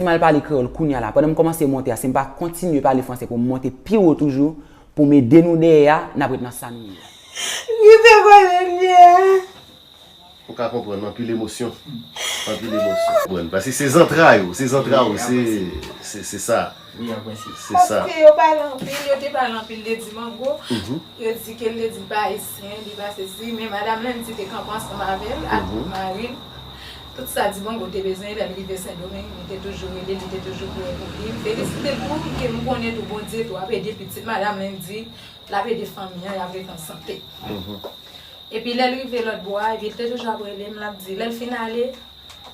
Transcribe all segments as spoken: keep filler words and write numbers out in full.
Si m al pale kreyòl kounye a la, pandan m kòmanse monte a, si m pa kontinye pale franse pou m monte pi wo toujou, pou m ede nou dèyè a, n ap ret nan sa nou ye a. Kite kote m ye a. Ou ka konprann, anpil emosyon. Anpil emosyon. Konprann. Paske se zantray ou, se zantray ou, se, se, se sa. Wi, an prensip. Se sa. Paske yo pale anpil, yo te pale anpil de Dimango. Yo di ke l te di l pa ayisyen, li pa sesi, men madanm Landy te kanpe ansanm avè l ak mari l. Tout sa Dimango te bezwen, lè l rive Sendomeng, li te toujou rele, li te toujou prè pou li. M felisite l pou ke m konnen tou Bondye tou ap ede pitit madanm Landy, l ap ede fanmi an, y ap ret an sante. Epi lè l rive lòt bò a, epi l te toujou ap rele m, l ap di, lè l fin ale,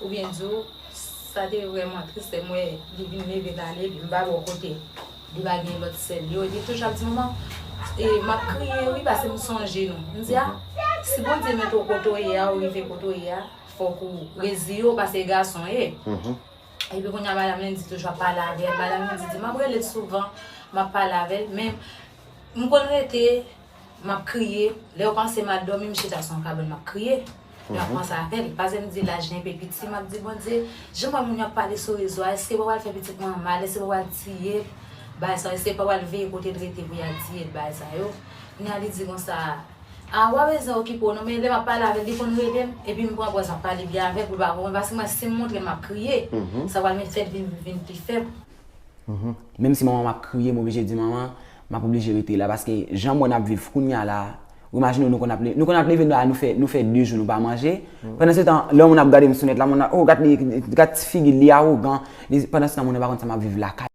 oubyen di w, sa te vrèman tris lè m wè li vin leve l ale, epi m pa bò kote li pa gen lòt sè l yo, epi l toujou ap di, manman, e, m ap kriye wi, paske m sonje nou. M di, a, si Bondye mete w kote w ye a, ou rive kote w ye a, fòk ou reziye w, paske gason w ye. Epi kounye a, madanm Landy toujou ap pale avè l, madanm Landy di, m ap rele l souvan, m ap pale avè l, men m konn rete, m ap kriye. Lè yo panse m al dòmi, m chita sou yon kabann, m ap kriye. Lè m ap panse avè l. Paske m di laj li enpe piti, m ap di, Bondye, jan m wè moun yo ap pale sou rezo a, èske pa pral fè pitit mwen an mal, èske pa pral tiye l, bagay sa yo, èske pa pral veye kote l rete pou y al tiye l, bagay sa yo. Kounye a li di konsa, a, w pa bezwen okipe w non, men lè m ap pale avè l, li konn rele m, epi m pran pòz m ap pale byen avè l pou l pa konprann, paske mwen, si m montre l m ap kriye, sa pral fè l vin, vin pi fèb. Menm si manman m ap kriye, m oblije di manman, m ap oblije rete la, paske jan m wè n ap viv kounye a la, ou imajine w, nou konn ap le-, nou konn ap leve la, nou fè, nou fè de jou nou pa manje. Pandan se tan, lè yon moun ap gade m sou nèt la, moun ap, oh, gad li, gad ti figi l, li awogan. Li, pandan se tan, moun yo pa konn sa m ap viv lakay.